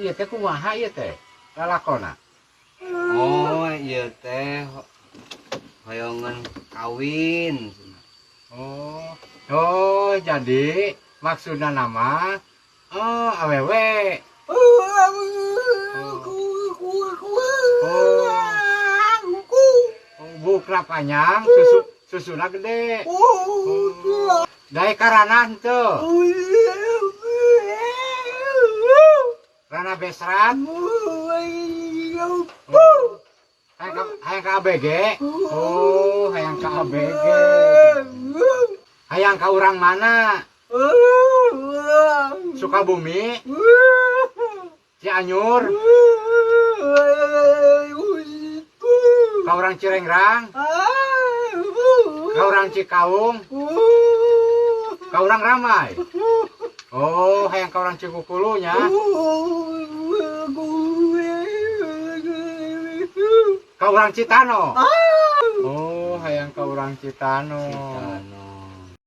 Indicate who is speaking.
Speaker 1: Ieu teh kumaha ieu teh? Lalakona.
Speaker 2: Oh, ieu teh hoyongan kawin.
Speaker 1: Oh. Oh, jadi maksudna nama oh awewe. Oh. Oh, bukna panjang, susu susuna gede. Oh. Daek karana henteu? Rana besrat. Oh. Hayang ka ABG. Oh, hayang ka ABG. Hayang ka urang mana? Sukabumi, Cianjur, ka urang Cirengrang, ka urang Cikaung, ka urang Ramai. Oh, hayang ka urang Cikukulu nya. Ka urang Citano. Oh, hayang ka urang Citano.
Speaker 2: Citano.